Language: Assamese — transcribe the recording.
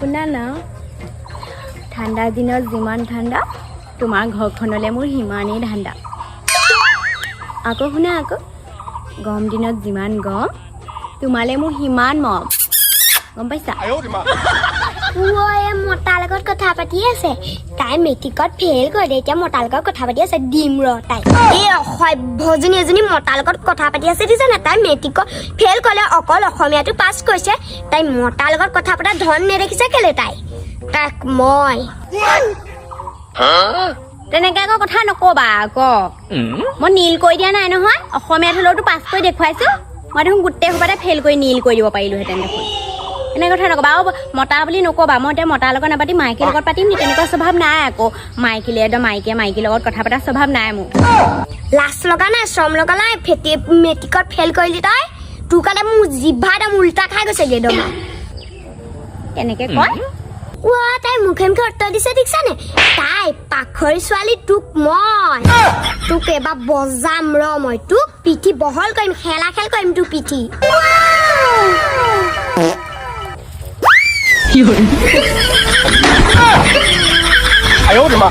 শুনা না, ঠাণ্ডা দিনত যিমান ঠাণ্ডা, তোমাৰ ঘৰখনলৈ মোৰ সিমানেই ধান্দা। আকৌ শুনা আকৌ, গৰম দিনত যিমান গৰম, তোমালৈ মোৰ সিমান মৰম, গম পাইছা? ঐ, মতাৰ লগত কথা পাতি আছে। তাই মেট্ৰিকত ফেইল কৰিলে, এতিয়া মতাৰ লগত কথা পাতি আছে। দিম ৰ তাই। এই অসভ্যজনী এজনী মতাৰ লগত কথা পাতি আছে, দিছে তাই মেট্ৰিকত ফেইল কৰিলে, অকল অসমীয়াটো পাছ কৰিছে। তাই মতাৰ লগত কথা পতা ধন নেদেখিছে কেলে তাই? তাক মই তেনেকে আকৌ কথা নকবা আকৌ। মই নীল কৰি দিয়া নাই নহয়, অসমীয়াত হ'লেওতো পাছ কৰি দেখুৱাইছো। মই দেখোন গোটেই সোপাতে ফেইল কৰি নীল কৰি দিব পাৰিলোহেঁতেন দেখোন। এনে কথা নকবা আৰু মতা বুলি নকবা। মই এতিয়া মতাৰ লগত নাপাতি মাইকীৰ লগত পাতিম নি? তেনেকুৱা স্বভাৱ নাই আকৌ। মাইকীলে একদম মাইকীয়ে মাইকীৰ লগত কথা পতা স্বভাৱ নাই মোৰ। লাজ লগা নাই, চৰম লগা নাই? ফেটি মেট্ৰিকত ফেইল কৰিলি তই, তোৰ কাৰণে মোৰ জিভা একদম উল্টা খাই গৈছেগে একদম। কেনেকে কয়! ৱা, তাই মুখে মুখে উত্তৰ দিছে, দেখিছানে? তাই পাখৰি ছোৱালী। তোক মই তোক এবাৰ বজাম ৰ। মই তোক পিঠি বহল কৰিম, খেলা খেল কৰিম তোৰ পিঠি। 哎呦我的妈！